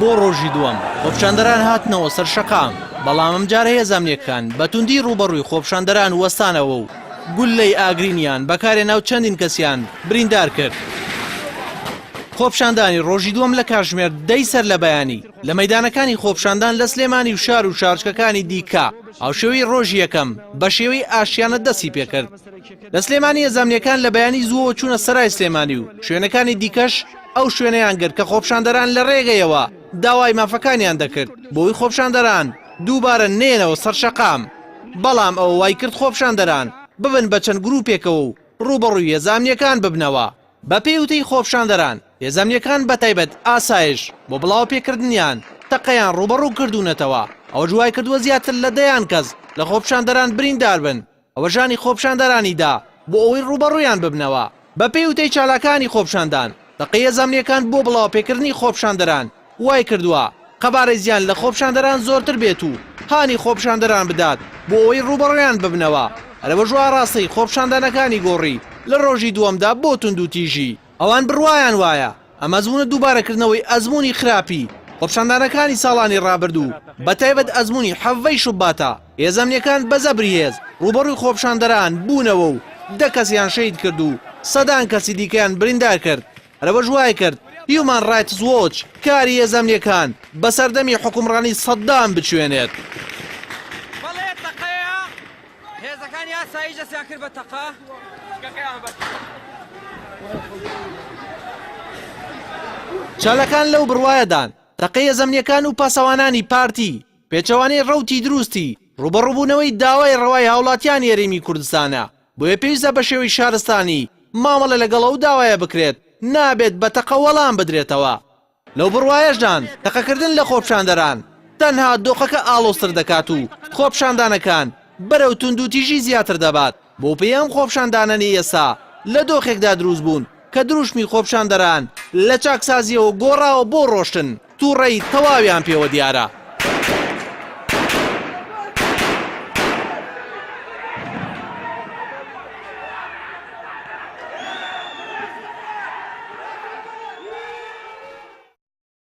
بۆ ڕۆژی دووەم خۆپیشاندەران هاتنەوە سەر شەقام، بەڵام ئەمجارە هێزە ئەمنییەکان بە توندی ڕووبەڕووی خۆپیشاندەران وەستانەوە و گوللەی ئاگرینیان بەکارهێنا و چەندین کەسیان بریندار کرد. خۆپیشاندانی ڕۆژی دووەم لە کاتژمێر دەی سەر لە بەیانی لە مەیدانەکانی خۆپیشاندان لە سلێمانی و شار و شارۆچکەکانی دیکە هاوشێوەی ڕۆژی یەکەم بە شێوەی ئاشتیانە دەستی پێکرد. لە سلێمانی هێزە ئەمنییەکان لە بەیانی زووەوە چوونە سەرای سلێمانی و شوێنەکانی دیکەش ئەو شوێنەیان گرت کە خۆپیشاندەران لە ڕێگەیەوە داوای مافەکانیان دەکرد بۆی خۆپیشاندەران دووبارە نەیەنەوە سەر شەقام بەڵام ئەوە وایکرد خۆپیشاندەران ببن بە چەند گروپێکەوە و ڕووبەڕووی هێزە ئەمنییەکان ببنەوە. بەپێی وتەی خۆپیشاندەران، هێزە ئەمنییەکان بەتایبەت ئاسایش بۆ بڵاوەپێکردنیان تەقەیان ڕووبەڕوو کردوونەتەوە، ئەوەش وایکردووە زیاتر لە دەیان کەس لە خۆپیشاندەران بریندار بن. ئەوە ژانی خۆپیشاندەرانی دا بۆ ئەوەی ڕووبەڕوویان ببنەوە. بەپێی وتەی چالاکانی خۆپیشاندان، تەقەی هێزە ئەمنییەکان بۆ بڵاوەپێکردنی خۆپیشاندەران وایکردووە قەبارەی زیان لە خۆپیشاندەران زۆرتر بێت و هانی خۆپیشاندەران بدات بۆ ئەوەی ڕووبەڕوویان ببنەوە، هەرئەوەش ئاڕاستەی خۆپیشاندانەکانی گۆڕی لە ڕۆژی دووەمدا بۆ توندوتیژی. ئەوان بڕوایان وایە ئەم ئەزموونە دووبارەکردنەوەی ئەزموونی خراپی خۆپیشاندانەکانی ساڵانی ڕابردوو بەتایبەت ئەزموونی حەڤەی شوباتە، هێزە ئەمنییەکان بە زەبری هێز ڕووبەڕووی خۆپیشاندەران بوونەوە و دە کەسیان شەهید کرد و سەدان کەسی دیکەیان بریندار کرد، هەرئەوەش وایکرد هیومان ڕایتس وۆچ کاری هێزە ئەمنییەکان بە سەردەمی حوکمڕانی سەدام بچوێنێت. هێزەکانی ئاسایش دەستیان کرد بە تەقە. چالاکان لەو بڕوایەدان تەقەی هێزە ئەمنییەکان و پاسەوانانی پارتی پێچەوانەی ڕەوتی دروستی ڕووبەڕووبوونەوەی داوای ڕەوای هاوڵاتیانی هەرێمی کوردستانە، بۆیە پێویستە بە شێوەی شارستانی مامەڵە لەگەڵ ئەو داوایە بکرێت، نابێت بە تەقە وەڵام بدرێتەوە. لەو بڕوایەشدان تەقەکردن لە خۆپیشاندەران تەنها دۆخەکە ئاڵۆزتر دەکات و خۆپیشاندانەکان بەرەو توندوتیژی زیاتر دەبات، بەوپێیە ئەم خۆپیشاندانانەی ئێستا لە دۆخێکدا دروست بوون کە دروشمی خۆپیشاندەران لە چاکسازییەوە گۆڕاوە بۆ ڕۆشتن، توڕەیی تەواویان پێوە دیارە.